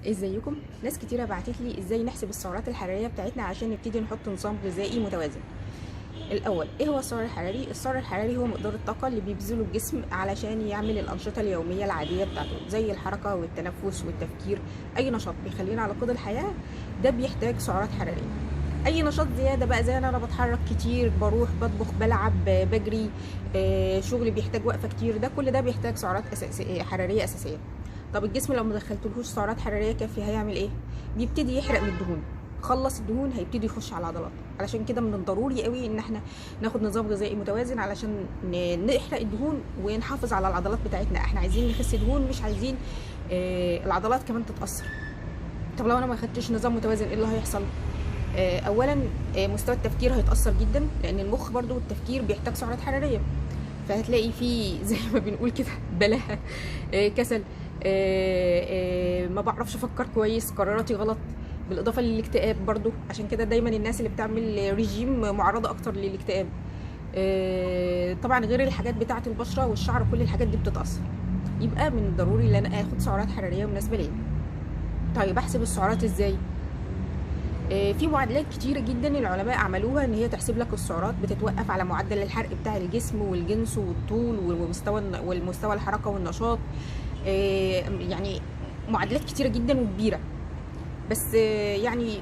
ازيكم؟ ناس كتيرة بعتت لي ازاي نحسب السعرات الحرارية بتاعتنا عشان نبتدي نحط نظام غذائي متوازن. الاول، ايه هو السعر الحراري؟ السعر الحراري هو مقدار الطاقة اللي بيبذله الجسم علشان يعمل الانشطة اليومية العادية بتاعته، زي الحركة والتنفس والتفكير. اي نشاط بيخلينا على قيد الحياة ده بيحتاج سعرات حرارية. اي نشاط زيادة بقى، زي انا بتحرك كتير، بروح بطبخ، بلعب، بجري، شغلي بيحتاج وقفه كتير، ده كل ده بيحتاج سعرات اساسية حرارية اساسية. طب الجسم لو ما دخلتلهوش سعرات حرارية كافيه هيعمل ايه؟ بيبتدي يحرق من الدهون. خلص الدهون هيبتدي يخش على العضلات. علشان كده من الضروري قوي ان احنا ناخد نظام غذائي متوازن علشان نحرق الدهون ونحافظ على العضلات بتاعتنا. احنا عايزين نخس دهون، مش عايزين العضلات كمان تتاثر. طب لو انا ما خدتش نظام متوازن ايه اللي هيحصل؟ اولا مستوى التفكير هيتاثر جدا، لان المخ برضو والتفكير بيحتاج سعرات حرارية، فهتلاقي فيه زي ما بنقول كده بلاهه، كسل، ما بعرفش افكر كويس، قراراتي غلط، بالاضافة للاكتئاب برضو. عشان كده دايما الناس اللي بتعمل ريجيم معرضه اكتر للاكتئاب. طبعا غير الحاجات بتاعه البشرة والشعر، كل الحاجات دي بتتاثر. يبقى من الضروري ان انا اخد سعرات حرارية مناسبة ليا. طيب احسب السعرات ازاي؟ في معادلات كتيرة جدا العلماء عملوها ان هي تحسب لك السعرات، بتتوقف على معدل الحرق بتاع الجسم والجنس والطول والمستوى الحركة والنشاط. يعني معادلات كتيرة جدا وكبيرة، بس يعني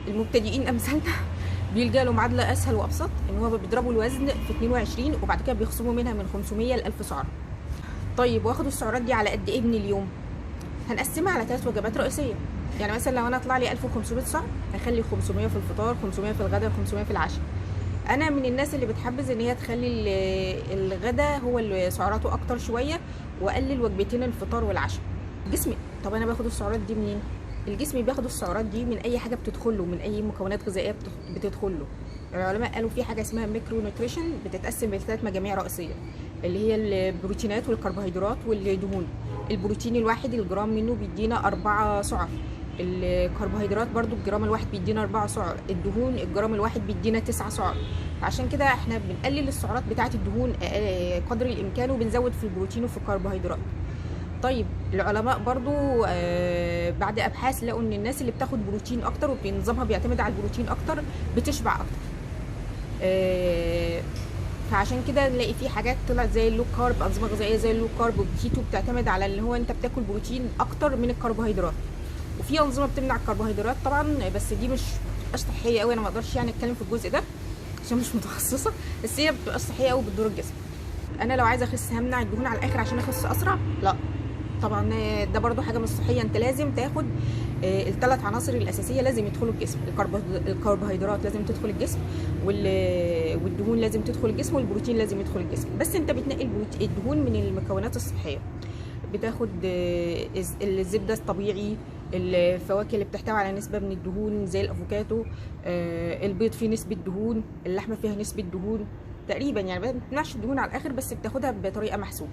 المبتدئين امثالنا بيلجأ له معادلة اسهل وابسط، ان هو بيضربوا الوزن في 22 وبعد كده بيخصموا منها من 500 ل 1000 سعره. طيب واخد السعرات دي على قد ايه من اليوم؟ هنقسمها على 3 وجبات رئيسية. يعني مثلا لو انا طلع لي 1500 سعر هخلي 500 في الفطار، 500 في الغداء، 500 في العشاء. انا من الناس اللي بتحبذ ان هي تخلي الغداء هو اللي سعراته اكتر شوية، واقلل وجبتين الفطار والعشاء. جسمي، طب انا باخد السعرات دي منين؟ الجسم بياخد السعرات دي من اي حاجة بتدخله، من اي مكونات غذائية بتدخله. العلماء قالوا في حاجة اسمها micro nutrition، بتتقسم لثلاث مجاميع رئيسية، اللي هي البروتينات والكربوهيدرات والدهون. البروتين الواحد الجرام منه بيدينا 4 سعر، الكربوهيدرات برضو الجرام الواحد بيدينا 4 سعر، الدهون الجرام الواحد بيدينا 9 سعر. عشان كده احنا بنقلل السعرات بتاعه الدهون قدر الامكان، وبنزود في البروتين وفي الكربوهيدرات. طيب العلماء برضو بعد ابحاث لقوا ان الناس اللي بتاخد بروتين اكتر ونظامها بيعتمد على البروتين اكتر بتشبع اكتر. فعشان كده نلاقي في حاجات طلعت زي ال low carb، انظمة غذائية زي ال low carb وال keto بتعتمد على اللي هو انت بتاكل بروتين اكتر من الكربوهيدرات. وفي انظمة بتمنع الكربوهيدرات طبعا، بس دي مش صحية قوي، انا ما اقدرش يعني اتكلم في الجزء ده عشان مش متخصصة، بس هي بتبقى صحية قوي بتضر الجسم. انا لو عايزه اخس همنع الدهون على الاخر عشان اخس اسرع؟ لا طبعا، ده برضو حاجة مش صحية. انت لازم تاخد الثلاث عناصر الاساسية لازم يدخلوا الجسم، الكربوهيدرات لازم تدخل الجسم، والدهون لازم تدخل الجسم، والبروتين لازم يدخل الجسم. بس انت بتنقي الدهون من المكونات الصحية، بتاخد الزبدة الطبيعي، الفواكه اللي بتحتوي على نسبه من الدهون زي الافوكاتو، البيض فيه نسبه دهون، اللحمة فيها نسبه دهون تقريبا، يعني ما بتمنعش الدهون على الاخر بس بتاخدها بطريقة محسوبة.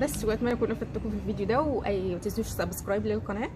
بس واتمنى اكون افدتكم في الفيديو ده، وما تنسوش subscribe للقناة.